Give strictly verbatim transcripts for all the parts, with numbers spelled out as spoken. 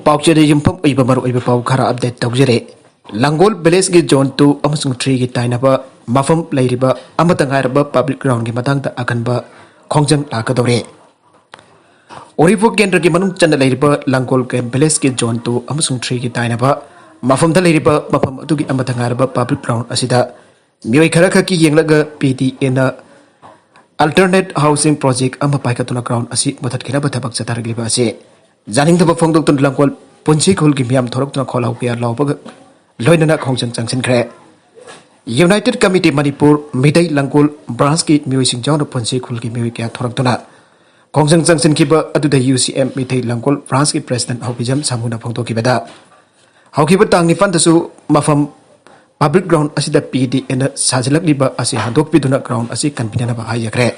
ꯄꯥꯎꯆꯦꯗ ꯌꯨꯝꯐꯝ ꯑꯣꯏꯕ ꯃꯔꯨꯑꯣꯏꯕ ꯄꯥꯎ ꯈꯔ ꯑꯞꯗꯦꯠ ꯇꯧꯖꯔꯦ꯫ ꯂꯥꯡꯒꯣꯜ ꯚꯤꯂꯦꯖꯀꯤ ꯖꯣꯟ ꯇꯨ ꯑꯃꯁꯨꯡ ꯊ꯭ꯔꯤꯒꯤ ꯇꯥꯏꯅꯕ ꯃꯐꯝ ꯂꯩꯔꯤꯕ ꯑꯃꯠꯇ ꯉꯥꯏꯔꯕ ꯄꯕ꯭ꯂꯤꯛ ꯒ꯭ꯔꯥꯎꯟꯒꯤ ꯃꯇꯥꯡꯗ ꯑꯀꯟꯕ ꯈꯣꯡꯖꯪ ꯂꯥꯛꯀꯗꯧꯔꯦ꯫ ꯎꯔꯤꯄꯣꯛ ꯀꯦꯟꯗ꯭ꯔꯒꯤ ꯃꯅꯨꯡ ꯆꯟꯅ ꯂꯩꯔꯤꯕ ꯂꯥꯡꯒꯣꯜ ꯚꯤꯂꯦꯖꯀꯤ ꯖꯣꯟ ꯇꯨ ꯑꯃꯁꯨꯡ ꯊ꯭ꯔꯤꯒꯤ ꯇꯥꯏꯅꯕ ꯃꯐꯝꯗ ꯂꯩꯔꯤꯕ ꯃꯐꯝ ꯑꯗꯨꯒꯤ ꯑꯃꯠꯇ ꯉꯥꯏꯔꯕ ꯄꯕ꯭ꯂꯤꯛ ꯒ꯭ꯔꯥꯎꯟ ꯑꯁꯤꯗ ꯃꯤꯑꯣꯏ ꯈꯔ ꯈꯛꯀꯤ ꯌꯦꯡꯂꯒ ꯄꯤ ꯗꯤ ꯑꯦꯅ ꯑꯜꯇꯔꯅꯦꯠ ꯍꯥꯎꯁꯤꯡ ꯄ꯭ꯔꯣꯖꯦꯛ ꯑꯃ ꯄꯥꯏꯈꯠꯇꯨꯅ ꯒ꯭ꯔꯥꯎꯟ ꯑꯁꯤ ꯃꯨꯊꯠꯈꯤꯅꯕ ꯊꯕꯛ ꯆꯠꯊꯔꯛꯂꯤꯕ ꯑꯁꯤ ꯌꯥꯅꯤꯡꯗꯕ ꯐꯣꯡꯗꯣꯛꯇꯨꯅ ꯂꯥꯡꯒꯣꯜ ꯄꯨꯟꯁꯤ ꯈꯨꯜꯒꯤ ꯃꯤꯌꯥꯝ ꯊꯣꯔꯛꯇꯨꯅ ꯈꯣꯜꯂꯥꯎ ꯀꯌꯥ ꯂꯥꯎꯕꯒ ꯂꯣꯏꯅꯅ ꯈꯣꯡꯖꯪ ꯆꯪꯁꯤꯟꯈ꯭ꯔꯦ꯫ ꯌꯨꯅꯥꯏꯇꯦꯠ ꯀꯃꯤꯇꯤ ꯃꯅꯤꯄꯨꯔ ꯃꯤꯇꯩ ꯂꯥꯡꯒꯣꯜ ꯕ꯭ꯔꯥꯟꯁꯀꯤ ꯃꯤꯑꯣꯏꯁꯤꯡ ꯌꯥꯎꯅ ꯄꯨꯟꯁꯤ ꯈꯨꯜꯒꯤ ꯃꯤꯑꯣꯏ ꯀꯌꯥ ꯊꯣꯔꯛꯇꯨꯅ ꯈꯣꯡꯖꯪ ꯆꯪꯁꯤꯟꯈꯤꯕ ꯑꯗꯨꯗ ꯌꯨ ꯁꯤ ꯑꯦꯝ ꯃꯤꯇꯩ ꯂꯥꯡꯒꯣꯜ ꯕ꯭ꯔꯥꯟꯁꯀꯤ ꯄ꯭ꯔꯦꯁꯤꯗꯦꯟ ꯍꯧꯕꯤꯖꯝ ꯁꯥꯃꯨꯅ ꯐꯣꯡꯗꯣꯛꯈꯤꯕꯗ, ꯍꯧꯈꯤꯕ ꯇꯥꯡ ꯅꯤꯄꯥꯟꯗꯁꯨ ꯃꯐꯝ ꯄꯕ꯭ꯂꯤꯛ ꯒ꯭ꯔꯥꯎꯟ ꯑꯁꯤꯗ ꯄꯤ ꯗꯤ ꯑꯦꯅ ꯁꯥꯖꯤꯜꯂꯛꯂꯤꯕ ꯑꯁꯤ ꯍꯟꯗꯣꯛꯄꯤꯗꯨꯅ ꯒ꯭ꯔꯥꯎꯟ ꯑꯁꯤ ꯀꯟꯕꯤꯅꯅꯕ ꯍꯥꯏꯖꯈ꯭ꯔꯦ꯫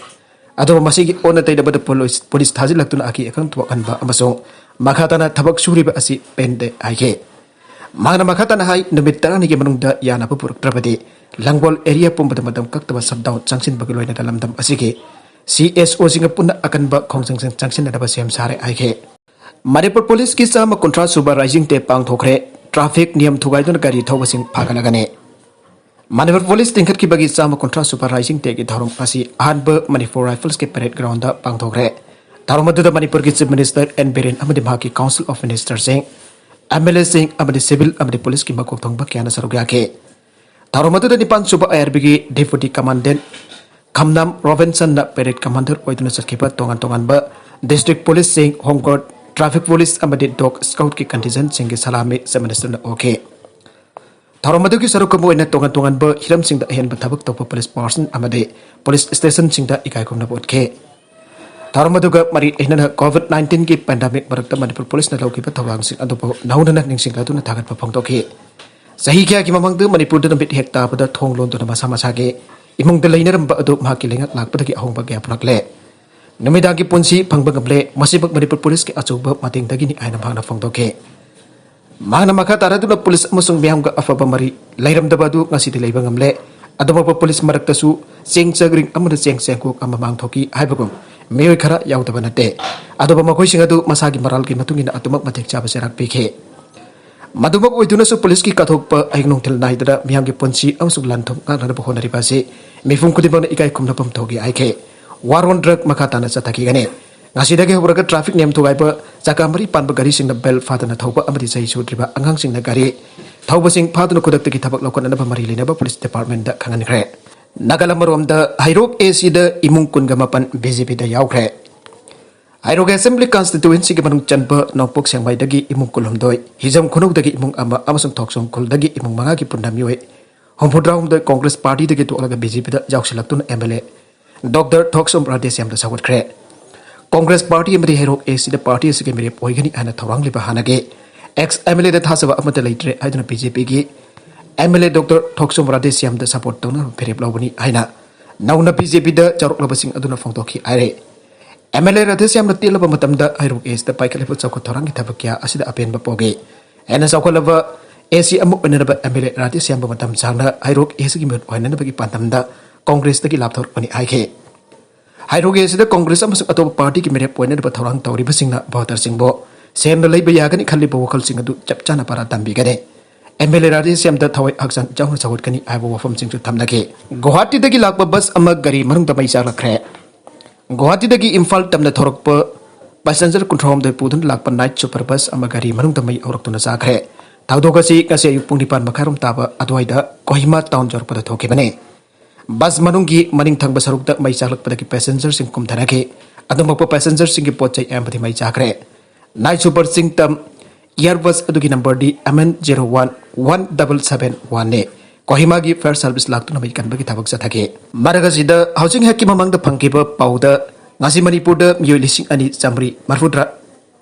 ꯑꯗꯨꯕꯨ ꯃꯁꯤꯒꯤ ꯑꯣꯟꯅ ꯇꯩꯅꯕꯗ ꯄꯨꯂꯤꯁ, ꯄꯨꯂꯤꯁ ꯊꯥꯖꯤꯜꯂꯛꯇꯨꯅ ꯑꯀꯤ ꯑꯈꯪ ꯊꯣꯛꯍꯟꯕ ꯑꯃꯁꯨꯡ ꯃꯈꯥ ꯇꯥꯅ ꯊꯕꯛ ꯁꯨꯔꯤꯕ ꯑꯁꯤ ꯄꯦꯟꯗꯦ ꯍꯥꯏꯈꯤ꯫ ꯃꯍꯥꯛꯅ ꯃꯈꯥ ꯇꯥꯅ ꯍꯥꯏ, ꯅꯨꯃꯤꯠ ꯇꯔꯥꯅꯤꯒꯤ ꯃꯅꯨꯡꯗ ꯌꯥꯅꯕ ꯄꯨꯔꯛꯇ꯭ꯔꯕꯗꯤ ꯂꯥꯡꯒꯣꯜ ꯑꯦꯔꯤꯌꯥ ꯄꯨꯝꯕꯗ ꯃꯇꯝ ꯀꯛꯇꯕ ꯁꯠꯗꯥꯎꯟ ꯆꯪꯁꯤꯟꯕꯒ ꯂꯣꯏꯅꯅ ꯂꯝꯗꯝ ꯑꯁꯤꯒꯤ ꯁꯤ ꯑꯦꯁ ꯑꯣꯁꯤꯡꯒ ꯄꯨꯟꯅ ꯑꯀꯟꯕ ꯈꯣꯡꯖꯪꯁꯤꯡ ꯆꯪꯁꯤꯟꯅꯅꯕ ꯁꯦꯝ ꯁꯥꯔꯦ ꯍꯥꯏꯈꯤ꯫ ꯃꯅꯤꯄꯨꯔ ꯄꯨꯂꯤꯁꯀꯤ ꯆꯥꯝꯃ ꯀꯨꯟꯊ꯭ꯔꯥ ꯁꯨꯕ ꯔꯥꯏꯖꯤꯡ ꯗꯦ ꯄꯥꯡꯊꯣꯛꯈ꯭ꯔꯦ꯫ ꯇ꯭ꯔꯥꯐꯤꯛ ꯅꯤꯌꯝ ꯊꯨꯒꯥꯏꯗꯨꯅ ꯒꯥꯔꯤ ꯊꯧꯕꯁꯤꯡ ꯐꯥꯒꯠꯂꯒꯅꯤ꯫ ꯃꯅꯤꯄꯨꯔ ꯄꯨꯂꯤꯁ ꯂꯤꯡꯈꯠꯈꯤꯕꯒꯤ ꯆꯥꯝꯃ ꯀꯨꯟꯊ꯭ꯔꯥ ꯁꯨꯕ ꯔꯥꯏꯖꯤꯡ ꯗꯦꯒꯤ ꯊꯧꯔꯝ ꯑꯁꯤ ꯑꯍꯥꯟꯕ ꯃꯅꯤꯄꯨꯔ ꯔꯥꯏꯐꯜꯁꯀꯤ ꯄꯦꯔꯦꯗ ꯒ꯭ꯔꯥꯎꯟꯗ ꯄꯥꯡꯊꯣꯛꯈ꯭ꯔꯦ꯫ ꯊꯧꯔꯝ ꯑꯗꯨꯗ ꯃꯅꯤꯄꯨꯔꯒꯤ ꯆꯤꯐ ꯃꯤꯅꯤꯁꯇꯔ ꯑꯦꯟ ꯕꯤꯔꯦꯟ ꯑꯃꯗꯤ ꯃꯍꯥꯛꯀꯤ ꯀꯥꯎꯟꯁꯤꯜ ꯑꯣꯐ ꯃꯤꯅꯤꯁꯇꯔꯁꯤꯡ, ꯑꯦꯝ ꯑꯦꯜ ꯑꯦꯁꯤꯡ ꯑꯃꯗꯤ ꯁꯤꯚꯤꯜ ꯑꯃꯗꯤ ꯄꯨꯂꯤꯁꯀꯤ ꯃꯀꯣꯛ ꯊꯣꯡꯕ ꯀꯌꯥꯅ ꯁꯔꯨꯛ ꯌꯥꯈꯤ꯫ ꯊꯧꯔꯝ ꯑꯗꯨꯗ ꯅꯤꯄꯥꯟ ꯁꯨꯕ ꯑꯥꯏ ꯑꯥꯔ ꯕꯤꯒꯤ ꯗꯤꯄꯨꯇꯤ ꯀꯃꯥꯟꯗꯦꯟ ꯈꯝꯅꯥꯝ ꯔꯣꯕꯤꯟꯁꯟꯅ ꯄꯦꯔꯦꯗ ꯀꯃꯥꯟꯗꯔ ꯑꯣꯏꯗꯨꯅ ꯆꯠꯈꯤꯕ ꯇꯣꯉꯥꯟ ꯇꯣꯉꯥꯟꯕ ꯗꯤꯁꯇ꯭ꯔꯤꯛ ꯄꯨꯂꯤꯁꯁꯤꯡ, ꯍꯣꯝ ꯒꯥꯔꯗ, ꯇ꯭ꯔꯥꯐꯤꯛ ꯄꯨꯂꯤꯁ ꯑꯃꯗꯤ ꯗꯣꯒ ꯁ꯭ꯀꯥꯎꯠꯀꯤ ꯀꯟꯇꯤꯟꯖꯦꯟꯠꯁꯤꯡꯒꯤ ꯁꯂꯥꯃꯤ ꯆꯤꯐ ꯃꯤꯅꯤꯁꯇꯔꯅ ꯑꯣꯛꯈꯤ꯫ ꯊꯧꯔꯝ ꯑꯗꯨꯒꯤ ꯁꯔꯨꯛ ꯑꯃ ꯑꯣꯏꯅ ꯇꯣꯉꯥꯟ ꯇꯣꯉꯥꯟꯕ ꯍꯤꯔꯝꯁꯤꯡꯗ ꯑꯍꯦꯟꯕ ꯊꯕꯛ ꯇꯧꯕ ꯄꯨꯂꯤꯁ ꯄꯥꯔꯁꯟ ꯑꯃꯗꯤ ꯄꯨꯂꯤꯁ ꯁ꯭ꯇꯦꯁꯟꯁꯤꯡꯗ ꯏꯀꯥꯏ ꯈꯨꯝꯅꯕ ꯎꯠꯈꯤ꯫ ꯊꯧꯔꯝ ꯑꯗꯨꯒ ꯃꯔꯤ ꯂꯩꯅꯅ ꯀꯣꯚꯤꯗ ꯅꯥꯏꯟꯇꯤꯟꯒꯤ ꯄꯦꯟꯗꯥꯃꯤꯛ ꯃꯔꯛꯇ ꯃꯅꯤꯄꯨꯔ ꯄꯨꯂꯤꯁꯅ ꯂꯧꯈꯤꯕ ꯊꯧꯔꯥꯡꯁꯤꯡ ꯑꯗꯨꯕꯨ ꯅꯧꯅꯅ ꯅꯤꯡꯁꯤꯡꯂꯗꯨꯅ ꯊꯥꯒꯠꯄ ꯐꯣꯡꯗꯣꯛꯈꯤ꯫ ꯆꯍꯤ ꯀꯌꯥꯒꯤ ꯃꯃꯥꯡꯗ ꯃꯅꯤꯄꯨꯔꯗ ꯅꯨꯃꯤꯠ ꯍꯦꯛ ꯇꯥꯕꯗ ꯊꯣꯡ ꯂꯣꯟꯗꯨꯅ ꯃꯁꯥ ꯃꯁꯥꯒꯤ ꯏꯃꯨꯡꯗ ꯂꯩꯅꯔꯝꯕ ꯑꯗꯨ ꯃꯍꯥꯛꯀꯤ ꯂꯩꯉꯥꯛ ꯂꯥꯛꯄꯗꯒꯤ ꯑꯍꯣꯡꯕ ꯀꯌꯥ ꯄꯨꯔꯛꯂꯦ꯫ ꯅꯨꯃꯤꯗꯥꯡꯒꯤ ꯄꯨꯟꯁꯤ ꯐꯪꯕ ꯉꯝꯂꯦ꯫ ꯃꯁꯤꯃꯛ ꯃꯅꯤꯄꯨꯔ ꯄꯨꯂꯤꯁꯀꯤ ꯑꯆꯧꯕ ꯃꯇꯦꯡꯗꯒꯤꯅꯤ ꯍꯥꯏꯅ ꯃꯍꯥꯛꯅ ꯐꯣꯡꯗꯣꯛꯈꯤ꯫ ꯃꯍꯥꯛꯅ ꯃꯈꯥ ꯇꯥꯔꯗꯨꯅ ꯄꯨꯂꯤꯁ ꯑꯃꯁꯨꯡ ꯃꯤꯌꯥꯝꯒ ꯑꯐꯕ ꯃꯔꯤ ꯂꯩꯔꯝꯗꯕ ꯑꯗꯨ ꯉꯁꯤꯗꯤ ꯂꯩꯕ ꯉꯝꯂꯦ꯫ ꯑꯗꯨꯃꯛꯄ ꯄꯨꯂꯤꯁ ꯃꯔꯛꯇꯁꯨ ꯆꯦꯡ ꯆꯥꯛꯔꯤꯡ ꯑꯃꯅ ꯆꯦꯡ ꯆꯦꯡꯀꯣꯛ ꯑꯃ ꯃꯥꯡꯊꯣꯛꯈꯤ ꯍꯥꯏꯕꯒꯨꯝ ꯃꯤꯑꯣꯏ ꯈꯔ ꯌꯥꯎꯗꯕ ꯅꯠꯇꯦ꯫ ꯑꯗꯨꯕꯨ ꯃꯈꯣꯏꯁꯤꯡ ꯑꯗꯨ ꯃꯁꯥꯒꯤ ꯃꯔꯥꯜꯒꯤ ꯃꯇꯨꯡ ꯏꯟꯅ ꯑꯗꯨꯃꯛ ꯃꯇꯤꯛ ꯆꯥꯕ ꯆꯩꯔꯥꯛ ꯄꯤꯈꯤ꯫ ꯃꯗꯨꯃꯛ ꯑꯣꯏꯗꯨꯅꯁꯨ ꯄꯨꯂꯤꯁꯀꯤ ꯀꯠꯊꯣꯛꯄ ꯑꯍꯤꯡ ꯅꯨꯡꯊꯤꯜ ꯅꯥꯏꯗꯅ ꯃꯤꯌꯥꯝꯒꯤ ꯄꯨꯟꯁꯤ ꯑꯃꯁꯨꯡ ꯂꯟ ꯊꯨꯝ ꯉꯥꯛꯅꯅꯕ ꯍꯣꯠꯅꯔꯤꯕ ꯑꯁꯤ ꯃꯤꯄꯨꯝ ꯈꯨꯗꯤꯡꯃꯛꯅ ꯏꯀꯥꯏ ꯈꯨꯝꯅꯐꯝ ꯊꯣꯛꯏ ꯍꯥꯏꯈꯤ꯫ War on Drug ꯃꯈꯥ ꯇꯥꯅ ꯆꯠꯊꯈꯤꯒꯅꯤ꯫ ꯉꯁꯤꯗꯒꯤ ꯍꯧꯔꯒ traffic ꯅꯤꯌꯝ ꯊꯨꯒꯥꯏꯕ, ꯆꯀꯥ ꯃꯔꯤ ꯄꯥꯟꯕ ꯒꯥꯔꯤꯁꯤꯡꯅ belt ꯐꯥꯗꯅ ꯊꯧꯕ ꯑꯃꯗꯤ ꯆꯍꯤ ꯁꯨꯗ꯭ꯔꯤꯕ ꯑꯉꯥꯡꯁꯤꯡꯅ ꯒꯥꯔꯤ ꯊꯧꯕꯁꯤꯡ ꯐꯥꯗꯨꯅ ꯈꯨꯗꯛꯇꯒꯤ ꯊꯕꯛ ꯂꯧꯈꯠꯅꯅꯕ ꯃꯔꯤ ꯂꯩꯅꯕ ꯄꯨꯂꯤꯁ ꯗꯤꯄꯥꯔꯠꯃꯦꯟꯗ ꯈꯪꯍꯟꯈ꯭ꯔꯦ꯫ ꯅꯥꯒꯥꯂꯦꯟ ꯑꯃꯔꯣꯝꯗ ꯍꯩꯔꯣꯛ ꯑꯦ ꯁꯤꯗ ꯏꯃꯨꯡ ꯀꯨꯟꯒ ꯃꯥꯄꯟ ꯕꯤ ꯖꯦ ꯄꯤꯗ ꯌꯥꯎꯈ꯭ꯔꯦ꯫ ꯍꯩꯔꯣꯛ ꯑꯦꯁꯦꯝꯕ꯭ꯂꯤ ꯀꯟꯁꯇꯤꯇ꯭ꯋꯦꯟꯁꯤꯒꯤ ꯃꯅꯨꯡ ꯆꯟꯕ ꯅꯣꯡꯄꯣꯛ ꯁꯦꯡꯃꯥꯏꯗꯒꯤ ꯏꯃꯨꯡ ꯀꯨꯟꯍꯨꯝꯗꯣꯏ, ꯍꯤꯖꯝ ꯈꯨꯅꯧꯗꯒꯤ ꯏꯃꯨꯡ ꯑꯃ ꯑꯃꯁꯨꯡ ꯊꯣꯛꯁꯣꯝ ꯈꯨꯜꯗꯒꯤ ꯏꯃꯨꯡ ꯃꯉꯥꯒꯤ ꯄꯨꯟꯅ ꯃꯤꯑꯣꯏ ꯍꯨꯝꯐꯨꯇꯔꯥꯍꯨꯝꯗꯣꯏ ꯀꯣꯡꯒ꯭ꯔꯦꯁ ꯄꯥꯔꯇꯤꯗꯒꯤ ꯇꯣꯛꯂꯒ ꯕꯤ ꯖꯦ ꯄꯤꯗ ꯌꯥꯎꯁꯤꯜꯂꯛꯇꯨꯅ M L A doctor Thoksom ꯔꯥꯙꯦꯁ꯭ꯌꯥꯝꯗ ꯁꯧꯒꯠꯈ꯭ꯔꯦ꯫ ꯀꯣꯡꯒ꯭ꯔꯦꯁ ꯄꯥꯔꯇꯤ ꯑꯃꯗꯤ ꯍꯩꯔꯣꯛ ꯑꯦ ꯁꯤꯗ ꯄꯥꯔꯇꯤ ꯑꯁꯤꯒꯤ ꯃꯤꯔꯦꯞ ꯑꯣꯏꯒꯅꯤ ꯍꯥꯏꯅ ꯊꯧꯔꯥꯡꯂꯤꯕ ꯍꯥꯟꯅꯒꯤ ꯑꯦꯛꯁ ꯑꯦꯝ ꯑꯦꯜ ꯑꯦꯗ ꯊꯥꯖꯕ ꯑꯃꯠꯇ ꯂꯩꯇ꯭ꯔꯦ ꯍꯥꯏꯗꯨꯅ ꯕꯤ ꯖꯦ ꯄꯤꯒꯤ M L A doctor Thoksom ꯔꯥꯙꯦꯁ꯭ꯌꯥꯝꯗ ꯁꯄꯣꯔꯠ ꯇꯧꯅꯕ ꯐꯤꯔꯦꯞ ꯂꯧꯕꯅꯤ ꯍꯥꯏꯅ ꯅꯧꯅ ꯕꯤ ꯖꯦ ꯄꯤꯗ ꯆꯥꯎꯔꯛꯂꯕꯁꯤꯡ ꯑꯗꯨꯅ ꯐꯣꯡꯗꯣꯛꯈꯤ ꯍꯥꯏꯔꯦ꯫ ꯑꯦꯝ ꯑꯦꯜ ꯑꯦ ꯔꯥꯙꯦꯁ꯭ꯌꯥꯝꯅ ꯇꯦꯜꯂꯕ ꯃꯇꯝꯗ ꯍꯩꯔꯣꯛ ꯑꯦ ꯁꯤꯗ ꯄꯥꯏꯈꯠꯂꯤꯕ ꯆꯥꯎꯈꯠ ꯊꯧꯔꯥꯡꯒꯤ ꯊꯕꯛ ꯀꯌꯥ ꯑꯁꯤꯗ ꯑꯄꯦꯟꯕ ꯄꯣꯛꯏ꯫ ꯍꯦꯟꯅ ꯆꯥꯎꯈꯠꯂꯕ ꯑꯦ ꯁꯤ ꯑꯃ ꯑꯣꯏꯅꯅꯕ ꯑꯦꯝ ꯑꯦꯜ ꯑꯦ ꯔꯥꯙꯦꯁ꯭ꯌꯥꯝꯕꯨ ꯃꯇꯝ ꯁꯥꯡꯅ ꯍꯩꯔꯣꯛ ꯑꯦ ꯁꯤꯒꯤ ꯃꯤꯍꯨꯠ ꯑꯣꯏꯍꯟꯅꯕꯒꯤ ꯄꯥꯟꯗꯝꯗ ꯀꯣꯡꯒ꯭ꯔꯦꯁꯇꯒꯤ ꯂꯥꯞꯊꯣꯔꯛꯄꯅꯤ ꯍꯥꯏꯈꯤ꯫ ꯍꯩꯔꯣꯛ ꯑꯦ ꯁꯤꯗ ꯀꯣꯡꯒ꯭ꯔꯦꯁ ꯑꯃꯁꯨꯡ ꯑꯇꯣꯞꯄ ꯄꯥꯔꯇꯤꯒꯤ ꯃꯤꯔꯦꯞ ꯑꯣꯏꯅꯅꯕ ꯊꯧꯔꯥꯡ ꯇꯧꯔꯤꯕꯁꯤꯡꯅ ꯚꯣꯇꯔꯁꯤꯡꯕꯨ ꯁꯦꯝꯅ ꯂꯩꯕ ꯌꯥꯒꯅꯤ ꯈꯜꯂꯤꯕ ꯋꯥꯈꯜꯁꯤꯡ ꯑꯗꯨ ꯆꯞ ꯆꯥꯅ ꯄꯥꯔꯥ ꯇꯝꯕꯤꯒꯅꯤ꯫ ꯑꯦꯝ ꯑꯦꯜ ꯑꯦ ꯔꯥꯙꯦꯁ꯭ꯌꯥꯝꯗ ꯊꯋꯥꯏ ꯍꯛꯆꯥꯡ ꯌꯥꯎꯅ ꯁꯧꯒꯠꯀꯅꯤ ꯍꯥꯏꯕ ꯋꯥꯐꯝꯁꯤꯡꯁꯨ ꯊꯝꯅꯈꯤ꯫ ꯒꯨꯋꯥꯍꯥꯇꯤꯗꯒꯤ ꯂꯥꯛꯄ ꯕꯁ ꯑꯃ ꯒꯥꯔꯤ ꯃꯅꯨꯡꯗ ꯃꯩ ꯆꯥꯛꯂꯛꯈ꯭ꯔꯦ꯫ ꯒꯨꯋꯥꯍꯥꯇꯤꯗꯒꯤ ꯏꯝꯐꯥꯜ ꯇꯝꯅ ꯊꯧꯔꯛꯄ ꯄꯦꯁꯦꯟꯖꯔ ꯀꯨꯟꯊ꯭ꯔꯥꯍꯨꯝꯗꯣꯏ ꯄꯨꯗꯨꯅ ꯂꯥꯛꯄ ꯅꯥꯏꯠ ꯁꯨꯄꯔ ꯕꯁ ꯑꯃ ꯒꯥꯔꯤ ꯃꯅꯨꯡꯗ ꯃꯩ ꯍꯧꯔꯛꯇꯨꯅ ꯆꯥꯈ꯭ꯔꯦ꯫ ꯊꯧꯗꯣꯛ ꯑꯁꯤ ꯉꯁꯤ ꯑꯌꯨꯛ ꯄꯨꯡ ꯅꯤꯄꯥꯟ ꯃꯈꯥꯏꯔꯣꯝ ꯇꯥꯕ ꯑꯗꯨꯋꯥꯏꯗ ꯀꯣꯍꯤꯃꯥ ꯇꯥꯎꯟ ꯌꯧꯔꯛꯄꯗ ꯊꯣꯛꯈꯤꯕꯅꯤ꯫ ꯕꯁ ꯃꯅꯨꯡꯒꯤ ꯃꯅꯤꯡ ꯊꯪꯕ ꯁꯔꯨꯛꯇ ꯃꯩ ꯆꯥꯛꯂꯛꯄꯗꯒꯤ ꯄꯦꯁꯦꯟꯖꯔꯁꯤꯡ ꯀꯨꯝꯊꯅꯈꯤ꯫ ꯑꯗꯨꯃꯛꯄꯨ ꯄꯦꯁꯦꯟꯖꯔꯁꯤꯡꯒꯤ ꯄꯣꯠ ꯆꯩ ꯑꯌꯥꯝꯕꯗꯤ ꯃꯩ ꯆꯥꯈ꯭ꯔꯦ꯫ ꯅꯥꯏꯠ ꯁꯨꯄꯔ ꯆꯤꯡꯇꯝ ꯏꯌꯥꯔ ꯕꯁ ꯑꯗꯨꯒꯤ ꯅꯝꯕꯔꯗꯤ M N zero one one double seven ꯋꯥꯟꯅꯤ꯫ ꯀꯣꯍꯤꯃꯥꯒꯤ ꯐꯥꯌꯔ ꯁꯥꯔꯚꯤꯁ ꯂꯥꯛꯇꯨꯅ ꯃꯩ ꯀꯟꯕꯒꯤ ꯊꯕꯛ ꯆꯠꯊꯈꯤ꯫ ꯃꯔꯛ ꯑꯁꯤꯗ ꯍꯧꯖꯤꯛ ꯉꯥꯏꯍꯥꯛꯀꯤ ꯃꯃꯥꯡꯗ ꯐꯪꯈꯤꯕ ꯄꯥꯎꯗ ꯉꯁꯤ ꯃꯅꯤꯄꯨꯔꯗ ꯃꯤꯑꯣꯏ ꯂꯤꯁꯤꯡ ꯑꯅꯤ ꯆꯥꯃꯔꯤ ꯃꯔꯐꯨꯇꯔꯥ,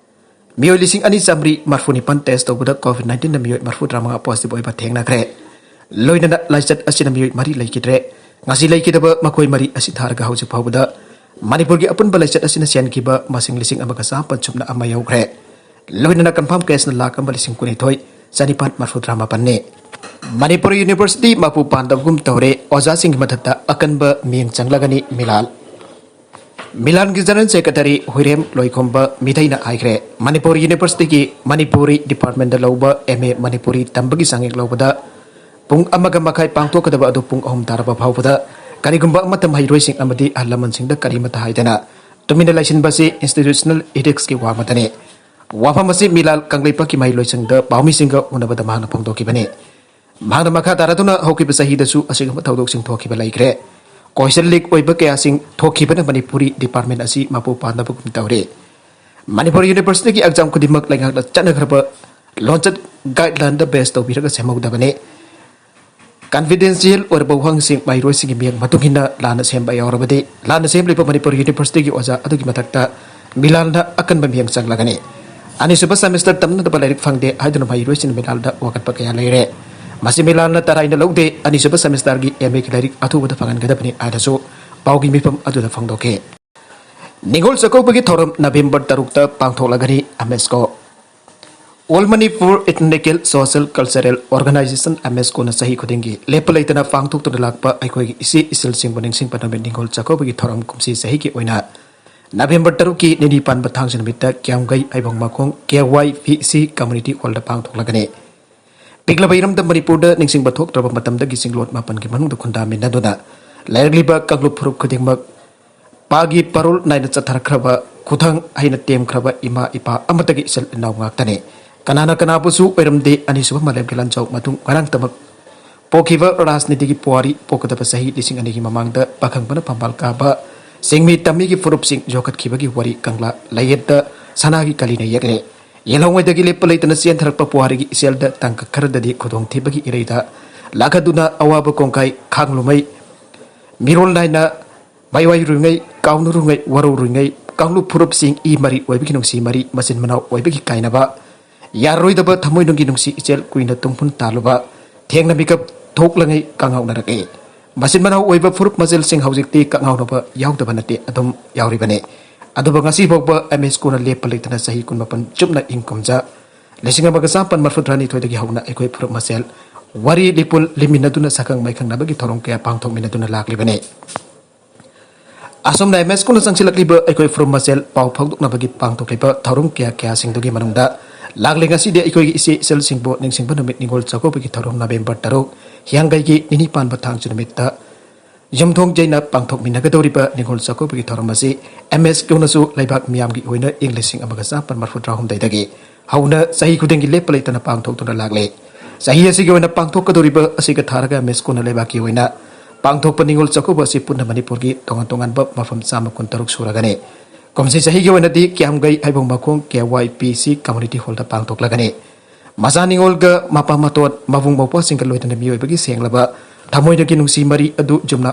ꯃꯤꯑꯣꯏ ꯂꯤꯁꯤꯡ ꯑꯅꯤ ꯆꯥꯃꯔꯤ ꯃꯔꯐꯨ ꯅꯤꯄꯥꯟ ꯇꯦꯁ ꯇꯧꯕꯗ ꯀꯣꯚꯤꯗ ꯅꯥꯏꯟꯇꯤꯟꯗ ꯃꯤꯑꯣꯏ ꯃꯔꯐꯨꯇꯔꯥꯃꯉꯥ ꯄꯣꯖꯤꯇꯤꯚ ꯑꯣꯏꯕ ꯊꯦꯡꯅꯈ꯭ꯔꯦ꯫ ꯂꯣꯏꯅꯅ ꯂꯥꯏꯆꯠ ꯑꯁꯤꯅ ꯃꯤꯑꯣꯏ ꯃꯔꯤ ꯂꯩꯈꯤꯗ꯭ꯔꯦ꯫ ꯉꯁꯤ ꯂꯩꯈꯤꯗꯕ ꯃꯈꯣꯏ ꯃꯔꯤ ꯑꯁꯤ ꯊꯥꯔꯒ ꯍꯧꯖꯤꯛ ꯐꯥꯎꯕꯗ ꯃꯅꯤꯄꯨꯔꯒꯤ ꯑꯄꯨꯟꯕ ꯂꯥꯏꯆꯠ ꯑꯁꯤꯅ ꯁꯤꯍꯟꯈꯤꯕ ꯃꯁꯤꯡ ꯂꯤꯁꯤꯡ ꯑꯃꯒ ꯆꯥꯃꯥꯄꯟ ꯁꯨꯞꯅ ꯑꯃ ꯌꯧꯈ꯭ꯔꯦ꯫ ꯂꯣꯏꯅꯅ ꯀꯟꯐꯥꯔꯝ ꯀꯦꯁꯅ ꯂꯥꯈ ꯑꯃ ꯂꯤꯁꯤꯡ ꯀꯨꯟꯅꯤꯊꯣꯏ ꯆꯅꯤꯄꯥꯟ ꯃꯔꯐꯨꯇꯔꯥ ꯃꯥꯄꯟꯅꯤ꯫ ꯃꯅꯤꯄꯨꯔ ꯌꯨꯅꯤꯚꯔꯁꯤꯇꯤ ꯃꯄꯨ ꯄꯥꯟꯗꯕꯒꯨꯝ ꯇꯧꯔꯦ, ꯑꯣꯖꯥꯁꯤꯡꯒꯤ ꯃꯊꯛꯇ ꯑꯀꯟꯕ ꯃꯤꯠꯌꯦꯡ ꯆꯪꯂꯒꯅꯤ ꯃꯤꯂꯥꯜ꯫ ꯃꯤꯂꯥꯟꯒꯤ General Secretary ꯍꯨꯏꯔꯦꯝ ꯂꯣꯏꯈꯣꯝꯕ ꯃꯤꯊꯩꯅ ꯍꯥꯏꯈ꯭ꯔꯦ, ꯃꯅꯤꯄꯨꯔ ꯌꯨꯅꯤꯚꯔꯁꯤꯇꯤꯒꯤ ꯃꯅꯤꯄꯨꯔꯤ ꯗꯤꯄꯥꯔꯠꯃꯦꯟꯗ ꯂꯧꯕ M A ꯃꯅꯤꯄꯨꯔꯤ ꯇꯝꯕꯒꯤ ꯆꯥꯡꯌꯦꯛ ꯂꯧꯕꯗ ꯄꯨꯡ ꯑꯃꯒ ꯃꯈꯥꯏ ꯄꯥꯡꯊꯣꯛꯀꯗꯕ ꯑꯗꯨ ꯄꯨꯡ ꯑꯍꯨꯝ ꯇꯥꯔꯕ ꯐꯥꯎꯕꯗ ꯀꯔꯤꯒꯨꯝꯕ ꯑꯃꯠꯇ ꯃꯍꯩꯔꯣꯏꯁꯤꯡ ꯑꯃꯗꯤ ꯑꯍꯜ ꯂꯃꯟꯁꯤꯡꯗ ꯀꯔꯤꯃꯠꯇ ꯍꯥꯏꯗꯅ ꯇꯨꯃꯤꯟꯅ ꯂꯩꯁꯤꯟꯕꯁꯤ institutional ethicsꯀꯤ ꯋꯥ ꯑꯃꯠꯇꯅꯤ꯫ ꯋꯥꯐꯝ ꯑꯁꯤ ꯃꯤꯂꯥꯜ ꯀꯪꯂꯩꯄꯥꯛꯀꯤ ꯃꯍꯩꯔꯣꯏꯁꯤꯡꯗ ꯄꯥꯎꯃꯤꯁꯤꯡꯒ ꯎꯅꯕꯗ ꯃꯍꯥꯛꯅ ꯐꯣꯡꯗꯣꯛꯈꯤꯕꯅꯤ꯫ ꯃꯍꯥꯛꯅ ꯃꯈꯥ ꯇꯥꯔꯗꯨꯅ ꯍꯧꯈꯤꯕ ꯆꯍꯤꯗꯁꯨ ꯑꯁꯤꯒꯨꯝꯕ ꯊꯧꯗꯣꯛꯁꯤꯡ ꯊꯣꯛꯈꯤꯕ ꯂꯩꯈ꯭ꯔꯦ꯫ Question leak ꯑꯣꯏꯕ ꯀꯌꯥꯁꯤꯡ ꯊꯣꯛꯈꯤꯕꯅ ꯃꯅꯤꯄꯨꯔꯤ ꯗꯤꯄꯥꯔꯠꯃꯦꯟ ꯑꯁꯤ ꯃꯄꯨ ꯄꯥꯟꯗꯕꯒꯨꯝ ꯇꯧꯔꯦ꯫ ꯃꯅꯤꯄꯨꯔ ꯌꯨꯅꯤꯚꯔꯁꯤꯇꯤꯒꯤ ꯑꯦꯛꯖꯥꯝ ꯈꯨꯗꯤꯡꯃꯛ ꯂꯩꯉꯥꯛꯅ ꯆꯠꯅꯈ꯭ꯔꯕ ꯂꯣꯟꯆꯠ ꯒꯥꯏꯗꯂꯥꯏꯟꯗ ꯕꯦꯁ ꯇꯧꯕꯤꯔꯒ ꯁꯦꯝꯍꯧꯗꯕꯅꯤ꯫ Confidential ꯑꯣꯏꯔꯕ ꯋꯥꯍꯪꯁꯤꯡ ꯃꯍꯩꯔꯣꯏꯁꯤꯡꯒꯤ ꯃꯤꯌꯦꯡ ꯃꯇꯨꯡ ꯏꯟꯅ ꯂꯥꯟꯅ ꯁꯦꯝꯕ ꯌꯥꯎꯔꯕꯗꯤ, ꯂꯥꯟꯅ ꯁꯦꯝꯂꯤꯕ ꯃꯅꯤꯄꯨꯔ ꯌꯨꯅꯤꯚꯔꯁꯤꯇꯤꯒꯤ ꯑꯣꯖꯥ ꯑꯗꯨꯒꯤ ꯃꯊꯛꯇ ꯃꯤꯂꯥꯜꯅ ꯑꯀꯟꯕ ꯃꯤꯌꯦꯡ ꯆꯪꯂꯒꯅꯤ꯫ ꯑꯅꯤꯁꯨꯕ ꯁꯦꯃꯤꯁꯇꯔ ꯇꯝꯅꯅꯕ ꯂꯥꯏꯔꯤꯛ ꯐꯪꯗꯦ ꯍꯥꯏꯗꯨꯅ ꯃꯍꯩꯔꯣꯏꯁꯤꯡꯅ ꯃꯤꯂꯥꯜꯗ ꯋꯥꯀꯠꯄ ꯀꯌꯥ ꯂꯩꯔꯦ꯫ ꯃꯁꯤ ꯃꯤꯂꯥꯜꯅ ꯇꯔꯥꯏꯅ ꯂꯧꯗꯦ꯫ ꯑꯅꯤꯁꯨꯕ ꯁꯦꯃꯤꯁꯇꯔꯒꯤ M Aꯒꯤ ꯂꯥꯏꯔꯤꯛ ꯑꯊꯨꯕꯗ ꯐꯪꯍꯟꯒꯗꯕꯅꯤ ꯍꯥꯏꯅꯁꯨ ꯄꯥꯎꯒꯤ ꯃꯤꯐꯝ ꯑꯗꯨꯗ ꯐꯣꯡꯗꯣꯛꯈꯤ꯫ ꯅꯤꯉꯣꯜ ꯆꯥꯛꯀꯧꯕꯒꯤ ꯊꯧꯔꯝ ꯅꯕꯦꯝꯕꯔ ꯇꯔꯨꯛꯇ ꯄꯥꯡꯊꯣꯛꯂꯒꯅꯤ꯫ ꯑꯃꯦꯁꯀꯣ, All Manipur Ethnical Social Cultural Organization, ꯑꯃꯦꯁꯀꯣꯅ ꯆꯍꯤ ꯈꯨꯗꯤꯡꯒꯤ ꯂꯦꯞꯄ ꯂꯩꯇꯅ ꯄꯥꯡꯊꯣꯛꯇꯨꯅ ꯂꯥꯛꯄ ꯑꯩꯈꯣꯏꯒꯤ ꯏꯆꯦ ꯏꯆꯜꯁꯤꯡꯕꯨ ꯅꯤꯡꯁꯤꯡꯕ ꯅꯨꯃꯤꯠ ꯅꯤꯉꯣꯜ ꯆꯥꯛꯀꯧꯕꯒꯤ ꯊꯧꯔꯝ ꯀꯨꯝꯁꯤ ꯆꯍꯤꯒꯤ ꯑꯣꯏꯅ ꯅꯕꯦꯝꯕꯔ ꯇꯔꯨꯛꯀꯤ ꯅꯤꯅꯤ ꯄꯥꯟꯕ ꯊꯥꯡꯖ ꯅꯨꯃꯤꯠꯇ ꯀ꯭ꯌꯥꯝꯒꯩ ꯍꯩꯕꯣꯡ ꯃꯈꯣꯡ K Y V C Community Hallꯗ ꯄꯥꯡꯊꯣꯛꯂꯒꯅꯤ꯫ ꯄꯤꯛꯂꯕ ꯏꯔꯝꯗꯝ ꯃꯅꯤꯄꯨꯔꯗ ꯅꯤꯡꯁꯤꯡꯕ ꯊꯣꯛꯇ꯭ꯔꯕ ꯃꯇꯝꯗꯒꯤ ꯆꯤꯡꯂꯣꯟ ꯃꯥꯄꯟꯒꯤ ꯃꯅꯨꯡꯗ ꯈꯨꯟꯗꯥꯃꯤꯟꯅꯗꯨꯅ ꯂꯩꯔꯛꯂꯤꯕ ꯀꯥꯡꯂꯨꯞ ꯐꯨꯔꯨꯞ ꯈꯨꯗꯤꯡꯃꯛ ꯄꯥꯒꯤ ꯄꯥꯔꯣꯜ ꯅꯥꯏꯅ ꯆꯠꯊꯔꯛꯈ꯭ꯔꯕ, ꯈꯨꯊꯥꯡ ꯍꯩꯅ ꯇꯦꯝꯈ꯭ꯔꯕ ꯏꯃꯥ ꯏꯄꯥ ꯑꯃꯠꯇꯒꯤ ꯏꯆꯤꯜ ꯏꯅꯥꯎ ꯉꯥꯛꯇꯅꯤ꯫ ꯀꯅꯥꯅ ꯀꯅꯥꯕꯨꯁꯨ ꯑꯣꯏꯔꯝꯗꯦ꯫ ꯑꯅꯤꯁꯨꯕ ꯃꯥꯂꯦꯝꯒꯤ ꯂꯥꯟꯖꯥꯎ ꯃꯇꯨꯡ ꯉꯔꯥꯡꯇꯃꯛ ꯄꯣꯛꯈꯤꯕ ꯔꯥꯖꯅꯤꯇꯤꯒꯤ ꯄꯨꯋꯥꯔꯤ ꯄꯣꯛꯀꯗꯕ ꯆꯍꯤ ꯂꯤꯁꯤꯡ ꯑꯅꯤꯒꯤ ꯃꯃꯥꯡꯗ ꯄꯥꯈꯪꯕꯅ ꯐꯝꯕꯥꯜ ꯀꯥꯕ ꯆꯤꯡꯃꯤ ꯇꯝꯃꯤꯒꯤ ꯐꯨꯔꯨꯞꯁꯤꯡ ꯌꯣꯛꯈꯠꯈꯤꯕꯒꯤ ꯋꯥꯔꯤ ꯀꯪꯂꯥ ꯂꯩꯌꯦꯠꯇ ꯁꯅꯥꯒꯤ ꯀꯥꯂꯤꯅ ꯌꯦꯛꯂꯦ꯫ ꯌꯦꯜꯍꯧꯉꯩꯗꯒꯤ ꯂꯦꯞꯄ ꯂꯩꯇꯅ ꯆꯦꯟꯊꯔꯛꯄ ꯄꯨꯋꯥꯔꯤꯒꯤ ꯏꯆꯦꯜꯗ ꯇꯥꯡꯀꯛ ꯈꯔꯗꯗꯤ ꯈꯨꯗꯣꯡꯊꯤꯕꯒꯤ ꯏꯔꯩꯗ ꯂꯥꯛꯀꯗꯨꯅ ꯑꯋꯥꯕ ꯀꯣꯡꯒꯥꯏ ꯈꯥꯡꯂꯨꯃꯩ ꯃꯤꯔꯣꯜ ꯅꯥꯏꯅ ꯃꯥꯏꯋꯥꯏꯔꯨꯉꯩ, ꯀꯥꯎꯅꯔꯨꯉꯩ, ꯋꯥꯔꯧꯔꯨꯉꯩ, ꯀꯥꯡꯂꯨꯞ ꯐꯨꯔꯨꯞꯁꯤꯡ ꯏ ꯃꯔꯤ ꯑꯣꯏꯕꯒꯤ ꯅꯨꯡꯁꯤ ꯃꯔꯤ, ꯃꯆꯤꯟ ꯃꯅꯥꯎ ꯑꯣꯏꯕꯒꯤ ꯀꯥꯏꯅꯕ, ꯌꯥꯔꯔꯣꯏꯗꯕ ꯊꯃꯣꯏꯅꯨꯡꯒꯤ ꯅꯨꯡꯁꯤ ꯏꯆꯦꯜ ꯀꯨꯏꯅ ꯇꯨꯡꯐꯨꯟ ꯇꯥꯜꯂꯨꯕ, ꯊꯦꯡꯅ ꯃꯤꯀꯞ ꯊꯣꯛꯂꯉꯩ ꯀꯥꯉꯥꯎꯅꯔꯛꯏ꯫ ꯃꯆꯤꯟ ꯃꯅꯥꯎ ꯑꯣꯏꯕ ꯐꯨꯔꯨꯞ ꯃꯆꯦꯜꯁꯤꯡ ꯍꯧꯖꯤꯛꯇꯤ ꯀꯥꯉꯥꯎꯅꯕ ꯌꯥꯎꯗꯕ ꯅꯠꯇꯦ, ꯑꯗꯨꯝ ꯌꯥꯎꯔꯤꯕꯅꯤ꯫ ꯑꯗꯨꯕꯨ ꯉꯁꯤ ꯐꯥꯎꯕ ꯑꯃꯦꯁꯀꯣꯅ ꯂꯦꯞꯄ ꯂꯩꯇꯅ ꯆꯍꯤ ꯀꯨꯟꯃꯥꯄꯟ ꯆꯨꯞꯅ ꯏꯪ ꯀꯨꯝꯖꯥ ꯂꯤꯁꯤꯡ ꯑꯃꯒ ꯆꯥꯃꯥꯄꯟ ꯃꯔꯐꯨꯇꯔꯥꯅꯤꯊꯣꯏꯗꯒꯤ ꯍꯧꯅ ꯑꯩꯈꯣꯏ ꯐꯨꯔꯨꯞ ꯃꯁꯦꯜ ꯋꯥꯔꯤ ꯂꯤꯄꯨꯜ ꯂꯤꯃꯤꯟꯅꯗꯨꯅ ꯁꯛꯈꯪ ꯃꯥꯏꯈꯪꯅꯕꯒꯤ ꯊꯧꯔꯝ ꯀꯌꯥ ꯄꯥꯡꯊꯣꯛꯃꯤꯟꯅꯗꯨꯅ ꯂꯥꯛꯂꯤꯕꯅꯤ꯫ ꯑꯁꯣꯝꯅ ꯑꯦꯝ ꯑꯦꯁ ꯀꯣꯟꯅ ꯆꯪꯁꯤꯜꯂꯛꯂꯤꯕ ꯑꯩꯈꯣꯏ ꯐꯨꯔꯨꯞ ꯃꯁꯦꯜ ꯄꯥꯎ ꯐꯥꯎꯗꯣꯛꯅꯕꯒꯤ ꯄꯥꯡꯊꯣꯛꯂꯤꯕ ꯊꯧꯔꯝ ꯀꯌꯥ ꯀꯌꯥꯁꯤꯡꯗꯨꯒꯤ ꯃꯅꯨꯡꯗ ꯂꯥꯛꯂꯤ꯫ ꯉꯁꯤꯗꯤ ꯑꯩꯈꯣꯏꯒꯤ ꯏꯆꯦ ꯏꯆꯜꯁꯤꯡꯕꯨ ꯅꯤꯡꯁꯤꯡꯕ ꯅꯨꯃꯤꯠ, ꯅꯤꯉꯣꯜ ꯆꯥꯛꯀꯧꯕꯒꯤ ꯊꯧꯔꯝ ꯅꯕꯦꯝꯕꯔ ꯇꯔꯨꯛ, ꯍꯤꯌꯥꯡꯒꯩꯒꯤ ꯅꯤꯅꯤ ꯄꯥꯟꯕ ꯊꯥꯡꯖ ꯅꯨꯃꯤꯠꯇ ꯌꯨꯝꯊꯣꯡ ꯌꯩꯅ ꯄꯥꯡꯊꯣꯛꯃꯤꯟꯅꯒꯗꯧꯔꯤꯕ ꯅꯤꯉꯣꯜ ꯆꯥꯛꯀꯧꯕꯒꯤ ꯊꯧꯔꯝ ꯑꯁꯤ ꯑꯦꯝ ꯑꯦꯁ ꯀꯣꯟꯅꯁꯨ ꯂꯩꯕꯥꯛ ꯃꯤꯌꯥꯝꯒꯤ ꯑꯣꯏꯅ ꯏꯪ ꯂꯤꯁꯤꯡ ꯑꯃꯒ ꯆꯥꯃꯥꯄꯟ ꯃꯔꯐꯨ ꯇꯔꯥꯍꯨꯝꯗꯣꯏꯗꯒꯤ ꯍꯧꯅ ꯆꯍꯤ ꯈꯨꯗꯤꯡꯒꯤ ꯂꯦꯞꯄ ꯂꯩꯇꯅ ꯄꯥꯡꯊꯣꯛꯇꯨꯅ ꯂꯥꯛꯂꯦ꯫ ꯆꯍꯤ ꯑꯁꯤꯒꯤ ꯑꯣꯏꯅ ꯄꯥꯡꯊꯣꯛꯀꯗꯧꯔꯤꯕ ꯑꯁꯤꯒ ꯊꯥꯔꯒ ꯃꯤꯁ ꯀꯣꯟꯅ ꯂꯩꯕꯥꯛꯀꯤ ꯑꯣꯏꯅ ꯄꯥꯡꯊꯣꯛꯄ ꯅꯤꯉꯣꯜ ꯆꯥꯛꯀꯧꯕ ꯑꯁꯤ ꯄꯨꯟꯅ ꯃꯅꯤꯄꯨꯔꯒꯤ ꯇꯣꯉꯥꯟ ꯇꯣꯉꯥꯟꯕ ꯃꯐꯝ ꯆꯥꯝꯃ ꯀꯨꯟꯇꯔꯨꯛ ꯁꯨꯔꯒꯅꯤ꯫ ꯀꯨꯝꯁꯤ ꯆꯍꯤꯒꯤ ꯑꯣꯏꯅꯗꯤ ꯀꯤꯌꯥꯝꯒꯩ ꯍꯩꯕꯣꯡ ꯃꯈꯣꯡ ꯀꯦ ꯋꯥꯏ ꯄꯤ ꯁꯤ ꯀꯝꯃ꯭ꯌꯨꯅꯤꯇꯤ ꯍꯣꯜꯗ ꯄꯥꯡꯊꯣꯛꯂꯒꯅꯤ꯫ ꯃꯆꯥ ꯅꯤꯉꯣꯜꯒ ꯃꯄꯥ ꯃꯇꯣꯟ, ꯃꯕꯨꯡ ꯃꯧꯄ꯭ꯋꯥꯁꯤꯡꯒ ꯂꯣꯏꯅꯅ ꯃꯤꯑꯣꯏꯕꯒꯤ ꯁꯦꯡꯂꯕ ꯊꯃꯣꯏꯗꯒꯤ ꯅꯨꯡꯁꯤ ꯃꯔꯤ ꯑꯗꯨ ꯆꯨꯝꯅ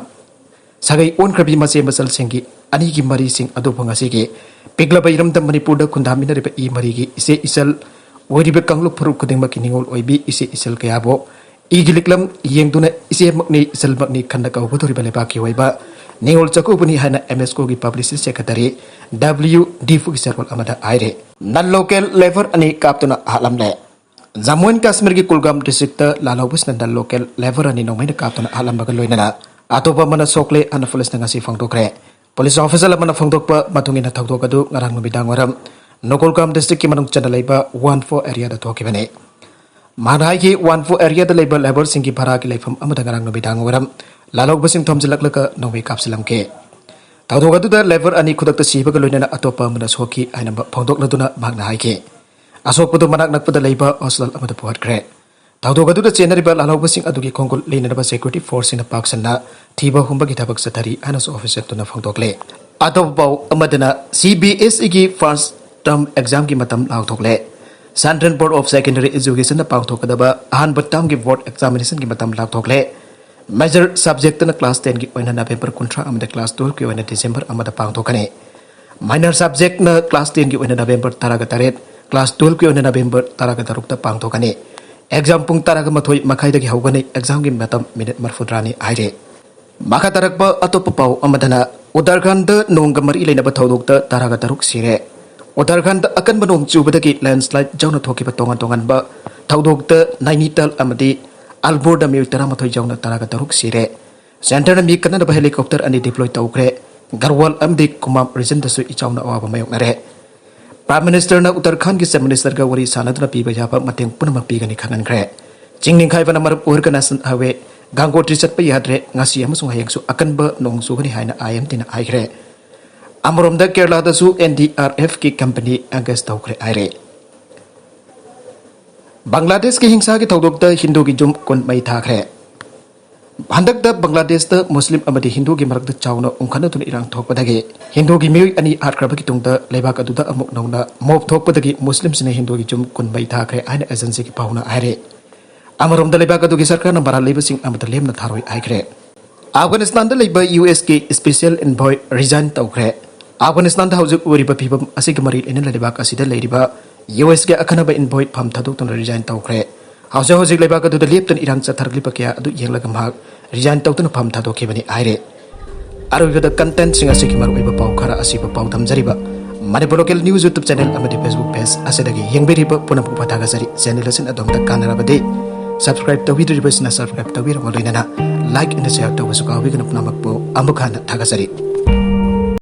ꯁꯥꯒꯩ ꯑꯣꯟꯈ꯭ꯔꯕꯤ ꯃꯆꯦ ꯃꯆꯜꯁꯤꯡꯒꯤ ꯑꯅꯤꯒꯤ ꯃꯔꯤꯁꯤꯡ ꯑꯗꯨꯕꯨ ꯉꯁꯤꯒꯤ ꯄꯤꯛꯂꯕ ꯏꯔꯝꯗꯝ ꯃꯅꯤꯄꯨꯔꯗ ꯈꯨꯟꯗꯥꯃꯤꯟꯅꯔꯤꯕ ꯏ ꯃꯔꯤꯒꯤ ꯏꯆꯦ ꯏꯆꯜ ꯑꯣꯏꯔꯤꯕ ꯀꯥꯡꯂꯨꯞ ꯐꯨꯔꯨꯞ ꯈꯨꯗꯤꯡꯃꯛꯀꯤ ꯅꯤꯉꯣꯜ ꯑꯣꯏꯕꯤ ꯏꯆꯦ ꯏꯆꯜ ꯀꯌꯥꯕꯨ ꯏꯒꯤ ꯂꯤꯛꯂꯝ ꯌꯦꯡꯗꯨꯅ ꯏꯆꯦꯃꯛꯅꯤ, ꯏꯆꯜꯃꯛꯅꯤ ꯈꯟꯅ ꯀꯧꯒꯗꯧꯔꯤꯕ ꯂꯩꯕꯥꯛꯀꯤ ꯑꯣꯏꯕ ꯅꯤꯉꯣꯜ ꯆꯥꯛꯀꯧꯕꯅꯤ ꯍꯥꯏꯅ ꯑꯦꯝ ꯑꯦꯁ ꯀꯣꯒꯤ ꯄꯕ꯭ꯂꯤꯁꯤꯇꯤ ꯁꯦꯀ꯭ꯔꯦꯇꯔꯤ ꯗꯕ꯭ꯂꯤꯌꯨ ꯗꯤꯐꯨꯒꯤ ꯆꯦꯔꯣꯜ ꯑꯃꯗ ꯍꯥꯏꯔꯦ꯫ ꯅꯟ ꯂꯣꯀꯦꯜ ꯂꯦꯕꯔ ꯑꯅꯤ ꯀꯥꯞꯇꯨꯅ ꯍꯥꯠꯂꯝꯂꯦ꯫ ꯖꯝꯃꯨ ꯑꯦꯟ ꯀꯥꯁꯃꯤꯔꯒꯤ ꯀꯨꯜꯒꯥꯝ ꯗꯤꯁꯇ꯭ꯔꯤꯛꯇ ꯂꯥꯜꯍꯧꯕꯁꯤꯡꯅ ꯅꯟ ꯂꯣꯀꯦꯜ ꯂꯦꯕꯔ ꯑꯅꯤ ꯅꯣꯡꯃꯩꯅ ꯀꯥꯞꯇꯨꯅ ꯍꯥꯠꯂꯝꯕꯒ ꯂꯣꯏꯅꯅ ꯑꯇꯣꯞꯄ ꯑꯃꯅ ꯁꯣꯛꯂꯦ ꯍꯥꯏꯅ ꯄꯨꯂꯤꯁꯅ ꯉꯁꯤ ꯐꯣꯡꯗꯣꯛꯈ꯭ꯔꯦ꯫ ꯄꯨꯂꯤꯁ ꯑꯣꯐꯤꯁꯤꯌꯦꯜ ꯑꯃꯅ ꯐꯣꯡꯗꯣꯛꯄ ꯃꯇꯨꯡ ꯏꯟꯅ ꯊꯧꯗꯣꯛ ꯑꯗꯨ ꯉꯔꯥꯡ ꯅꯨꯃꯤꯗꯥꯡ ꯋꯥꯏꯔꯝ ꯅꯣꯀꯨꯜꯒꯥꯝ ꯗꯤꯁꯇ꯭ꯔꯤꯛꯀꯤ ꯃꯅꯨꯡ ꯆꯟꯅ ꯂꯩꯕ ꯋꯥꯟ ꯐꯣꯔ ꯑꯦꯔꯤꯌꯥꯗ ꯊꯣꯛꯈꯤꯕꯅꯤ꯫ ꯃꯥꯅ ꯍꯥꯏꯈꯤ, ꯋꯥꯟ ꯐꯣꯔ ꯑꯦꯔꯤꯌꯥꯗ ꯂꯩꯕ ꯂꯦꯕꯔꯁꯤꯡꯒꯤ ꯚꯔꯥꯒꯤ ꯂꯩꯐꯝ ꯑꯃꯗ ꯉꯔꯥꯡ ꯅꯨꯃꯤꯗꯥꯡ ꯋꯥꯏꯔꯝ ꯂꯥꯜꯍꯧꯕꯁꯤꯡ ꯊꯣꯝꯖꯤꯜꯂꯛꯂꯒ ꯅꯣꯡꯃꯩ ꯀꯥꯞꯁꯤꯜꯂꯝꯈꯤ꯫ ꯊꯧꯗꯣꯛ ꯑꯗꯨꯗ ꯂꯦꯕꯔ ꯑꯅꯤ ꯈꯨꯗꯛꯇ ꯁꯤꯕꯒ ꯂꯣꯏꯅꯅ ꯑꯇꯣꯞꯄ ꯑꯃꯅ ꯁꯣꯛꯈꯤ ꯍꯥꯏꯅ ꯐꯣꯡꯗꯣꯛꯂꯗꯨꯅ ꯃꯍꯥꯛꯅ ꯍꯥꯏꯈꯤ꯫ ꯑꯁꯣꯛꯄꯗꯨ ꯃꯅꯥꯛ ꯅꯛꯄꯗ ꯂꯩꯕ ꯍꯣꯁꯄꯤꯇꯥꯜ ꯑꯃꯗ ꯄꯨꯈꯠꯈ꯭ꯔꯦ꯫ ꯊꯧꯗꯣꯛ ꯑꯗꯨꯗ ꯆꯦꯟꯅꯔꯤꯕ ꯂꯥꯜꯍꯧꯕꯁꯤꯡ ꯑꯗꯨꯒꯤ ꯈꯣꯡꯒꯨꯜ ꯂꯩꯅꯅꯕ ꯁꯦꯀ꯭ꯌꯨꯔꯤꯇꯤ ꯐꯣꯔꯁꯁꯤꯡꯅ ꯄꯥꯛ ꯁꯟꯅ ꯊꯤꯕ ꯍꯨꯝꯕꯒꯤ ꯊꯕꯛ ꯆꯠꯊꯔꯤ ꯍꯥꯏꯅꯁꯨ ꯑꯣꯐꯤꯁꯔꯗꯨꯅ ꯐꯣꯡꯗꯣꯛꯂꯦ꯫ ꯑꯇꯣꯞꯄ ꯄꯥꯎ ꯑꯃꯗꯅ ꯁꯤ ꯕꯤ ꯑꯦꯁ ꯏꯒꯤ ꯐꯥꯔꯁ ꯇꯔꯝ ꯑꯦꯛꯖꯥꯝꯒꯤ ꯃꯇꯝ ꯂꯥꯎꯊꯣꯛꯂꯦ꯫ Central Board of Secondary Educationꯅ ꯄꯥꯡꯊꯣꯛꯀꯗꯕ ꯑꯍꯥꯟꯕ ꯇꯔꯝꯒꯤ ꯕꯣꯔꯗ ꯑꯦꯛꯖꯥꯃꯤꯅꯦꯁꯟꯒꯤ ꯃꯇꯝ ꯂꯥꯎꯊꯣꯛꯂꯦ꯫ ꯃꯦꯖꯔ ꯁꯕꯖꯦꯛꯇꯅ ꯀ꯭ꯂꯥꯁ ꯇꯦꯟꯒꯤ ꯑꯣꯏꯅ ꯅꯕꯦꯝꯕꯔ ꯀꯨꯟꯊ꯭ꯔꯥ ꯑꯃꯗꯤ ꯀ꯭ꯂꯥꯁ ꯇꯨꯋꯦꯜꯐꯀꯤ ꯑꯣꯏꯅ ꯗꯤꯁꯦꯝꯕꯔ ꯑꯃꯗ ꯄꯥꯡꯊꯣꯛꯀꯅꯤ꯫ ꯃꯥꯏꯅꯔ ꯁꯕꯖꯦꯛꯅ ꯀ꯭ꯂꯥꯁ ꯇꯦꯟꯒꯤ ꯑꯣꯏꯅ ꯅꯕꯦꯝꯕꯔ ꯇꯔꯥꯒ ꯇꯔꯦꯠ, ꯀ꯭ꯂꯥꯁ ꯇꯨꯋꯦꯜꯐꯀꯤ ꯑꯣꯏꯅ ꯅꯕꯦꯝꯕꯔ ꯇꯔꯥꯒ ꯇꯔꯨꯛꯇ ꯄꯥꯡꯊꯣꯛꯀꯅꯤ꯫ ꯑꯦꯛꯖꯥꯝ ꯄꯨꯡ ꯇꯔꯥꯒ ꯃꯥꯊꯣꯏ ꯃꯈꯥꯏꯗꯒꯤ ꯍꯧꯒꯅꯤ꯫ ꯑꯦꯛꯖꯥꯝꯒꯤ ꯃꯇꯝ ꯃꯤꯅꯤꯠ ꯃꯔꯐꯨꯇꯔꯥꯅꯤ ꯍꯥꯏꯔꯤ꯫ ꯃꯈꯥ ꯇꯥꯔꯛꯄ ꯑꯇꯣꯞꯄ ꯄꯥꯎ ꯑꯃꯗꯅ ꯎꯠꯇꯔꯈꯟꯗ ꯅꯣꯡꯒ ꯃꯔꯤ ꯂꯩꯅꯕ ꯊꯧꯗꯣꯛꯇ ꯇꯔꯥꯒ ꯇꯔꯨꯛ ꯁꯤꯔꯦ꯫ ꯎꯠꯇꯔꯈꯟꯗ ꯑꯀꯟꯕ ꯅꯣꯡ ꯆꯨꯕꯗꯒꯤ ꯂꯦꯟꯁꯂꯥꯏꯠ ꯌꯥꯎꯅ ꯊꯣꯛꯈꯤꯕ ꯇꯣꯉꯥꯟ ꯇꯣꯉꯥꯟꯕ ꯊꯧꯗꯣꯛꯇ ꯅꯥꯏꯅꯤꯇꯥꯜ ꯑꯃꯗꯤ ꯑꯜꯕꯣꯔꯗ ꯃꯤꯑꯣꯏ ꯇꯔꯥꯃꯥꯊꯣꯏ ꯌꯥꯎꯅ ꯇꯔꯥꯒ ꯇꯔꯨꯛ ꯁꯤꯔꯦ꯫ ꯁꯦꯟꯇꯔꯅ ꯃꯤ ꯀꯟꯅꯅꯕ ꯍꯦꯂꯤꯀꯣꯞꯇꯔ ꯑꯅꯤ ꯗꯤꯄ꯭ꯂꯣꯏ ꯇꯧꯈ꯭ꯔꯦ꯫ ꯒꯔꯋꯥꯜ ꯑꯃꯗꯤ ꯀꯨꯃꯥꯝ ꯔꯤꯖꯟꯗꯁꯨ ꯏꯆꯥꯎꯅ ꯑꯋꯥꯕ ꯃꯥꯌꯣꯛꯅꯔꯦ꯫ ꯄ꯭ꯔꯥꯏꯝ ꯃꯤꯅꯤꯁꯇꯔꯅ ꯎꯠꯇꯔꯈꯥꯟꯗꯒꯤ ꯆꯤꯐ ꯃꯤꯅꯤꯁꯇꯔꯒ ꯋꯥꯔꯤ ꯁꯥꯟꯅꯗꯨꯅ ꯄꯤꯕ ꯌꯥꯕ ꯃꯇꯦꯡ ꯄꯨꯝꯅꯃꯛ ꯄꯤꯒꯅꯤ ꯈꯪꯍꯟꯈ꯭ꯔꯦ꯫ ꯆꯤꯡ ꯅꯤꯡꯈꯥꯏꯕꯅ ꯃꯔꯝ ꯑꯣꯏꯔꯒ ꯅꯦꯁꯅꯦꯜ ꯍꯥꯏꯋꯦ ꯒꯥꯡꯒꯣꯇ꯭ꯔꯤ ꯆꯠꯄ ꯌꯥꯗ꯭ꯔꯦ꯫ ꯉꯁꯤ ꯑꯃꯁꯨꯡ ꯍꯌꯦꯡꯁꯨ ꯑꯀꯟꯕ ꯅꯣꯡ ꯆꯨꯒꯅꯤ ꯍꯥꯏꯅ ꯑꯥꯏ ꯑꯦꯝ ꯗꯤꯅ ꯍꯥꯏꯈ꯭ꯔꯦ꯫ ꯑꯃꯔꯣꯝꯗ ꯀꯦꯔꯂꯥꯗꯁꯨ ꯑꯦꯟ ꯗꯤ ꯑꯥꯔ ꯑꯦꯐꯀꯤ ꯀꯝꯄꯅꯤ ꯑꯦꯡꯒꯦꯖ ꯇꯧꯈ꯭ꯔꯦ ꯍꯥꯏꯔꯦ꯫ ꯕꯪꯒ꯭ꯂꯥꯗꯦꯁꯀꯤ ꯍꯤꯡꯁꯥꯒꯤ ꯊꯧꯗꯣꯛꯇ ꯍꯤꯟꯗꯨꯒꯤ ꯌꯨꯝ ꯀꯨꯟ ꯃꯩ ꯊꯥꯈ꯭ꯔꯦ꯫ ꯍꯟꯗꯛꯇ ꯕꯪꯒ꯭ꯂꯥꯗꯦꯁꯇ ꯃꯨꯁꯂꯤꯝ ꯑꯃꯗꯤ ꯍꯤꯟꯗꯨꯒꯤ ꯃꯔꯛꯇ ꯆꯥꯎꯅ ꯎꯪꯈꯠꯅꯗꯨꯅ ꯏꯔꯥꯡ ꯊꯣꯛꯄꯗꯒꯤ ꯍꯤꯟꯗꯨꯒꯤ ꯃꯤꯑꯣꯏ ꯑꯅꯤ ꯍꯥꯠꯈ꯭ꯔꯕꯒꯤ ꯇꯨꯡꯗ ꯂꯩꯕꯥꯛ ꯑꯗꯨꯗ ꯑꯃꯨꯛ ꯅꯧꯅ ꯃꯣꯞ ꯊꯣꯛꯄꯗꯒꯤ ꯃꯨꯁꯂꯤꯝꯁꯤꯡꯅ ꯍꯤꯟꯗꯨꯒꯤ ꯌꯨꯝ ꯀꯨꯟ ꯃꯩ ꯊꯥꯈ꯭ꯔꯦ ꯍꯥꯏꯅ ꯑꯦꯖꯦꯟꯁꯤꯒꯤ ꯄꯥꯎꯅ ꯍꯥꯏꯔꯦ꯫ ꯑꯃꯔꯣꯝꯗ ꯂꯩꯕꯥꯛ ꯑꯗꯨꯒꯤ ꯁꯔꯀꯥꯔꯅ ꯃꯔꯥꯜ ꯂꯩꯕꯁꯤꯡ ꯑꯃꯠꯇ ꯂꯦꯝꯅ ꯊꯥꯔꯣꯏ ꯍꯥꯏꯈ꯭ꯔꯦ꯫ ꯑꯐꯒꯥꯅꯤꯁꯇꯥꯟꯗ ꯂꯩꯕ ꯌꯨ ꯑꯦꯁꯀꯤ ꯁ꯭ꯄꯦꯁꯤꯌꯦꯜ ꯑꯦꯟꯚꯣꯏ ꯔꯤꯖꯥꯏꯟ ꯇꯧꯈ꯭ꯔꯦ꯫ ꯑꯐꯒꯥꯅꯤꯁꯇꯥꯟꯗ ꯍꯧꯖꯤꯛ ꯑꯣꯏꯔꯤꯕ ꯐꯤꯕꯝ ꯑꯁꯤꯒ ꯃꯔꯤ ꯂꯩꯅꯅ ꯂꯩꯕꯥꯛ ꯑꯁꯤꯗ ꯂꯩꯔꯤꯕ ꯌꯨ ꯑꯦꯁꯀꯤ ꯑꯈꯟꯅꯕ ꯑꯦꯟꯚꯣꯏ ꯐꯝ ꯊꯥꯗꯣꯛꯇꯨꯅ ꯔꯤꯖꯥꯏꯟ ꯇꯧꯈ꯭ꯔꯦ꯫ ꯍꯧꯖꯤꯛ ꯍꯧꯖꯤꯛ ꯂꯩꯕꯥꯛ ꯑꯗꯨꯗ ꯂꯦꯞꯇꯅ ꯏꯔꯥꯡ ꯆꯠꯊꯔꯛꯂꯤꯕ ꯀꯌꯥ ꯑꯗꯨ ꯌꯦꯡꯂꯒ ꯃꯍꯥꯛ ꯔꯤꯖꯥꯏꯟ ꯇꯧꯗꯨꯅ ꯐꯝ ꯊꯥꯗꯣꯛꯈꯤꯕꯅꯤ ꯍꯥꯏꯔꯦ꯫ ꯑꯔꯣꯏꯕꯗ ꯀꯟꯇꯦꯟꯁꯤꯡ ꯑꯁꯤꯒꯤ ꯃꯔꯨꯑꯣꯏꯕ ꯄꯥꯎ ꯈꯔ ꯑꯁꯤꯕꯨ ꯄꯥꯎꯗꯝꯖꯔꯤꯕ Manipur local news YouTube channel ꯑꯃꯗꯤ ꯐꯦꯁꯕꯨꯛ ꯄꯦꯖ ꯑꯁꯤꯗꯒꯤ ꯌꯦꯡꯕꯤꯔꯤꯕ ꯄꯨꯝꯅꯃꯛꯄꯨ ꯊꯥꯒꯠꯆꯔꯤ꯫ ꯆꯦꯅꯦꯜ ꯑꯁꯤꯅ ꯑꯗꯣꯝꯗ ꯀꯥꯟꯅꯔꯕꯗꯤ ꯁꯕꯁꯀ꯭ꯔꯥꯏꯕ ꯇꯧꯕꯤꯗ꯭ꯔꯤꯕꯁꯤꯅ ꯁꯕꯁꯀ꯭ꯔꯥꯏꯕ ꯇꯧꯕꯤꯔꯕ ꯂꯣꯏꯅꯅ ꯂꯥꯏꯛ ꯑꯃꯗꯤ ꯁꯦꯌꯔ ꯇꯧꯕꯁꯨ ꯀꯥꯎꯕꯤꯒꯅꯨ꯫ ꯄꯨꯝꯅꯃꯛꯄꯨ ꯑꯃꯨꯛ ꯍꯟꯅ ꯊꯥꯒꯠꯆꯔꯤ꯫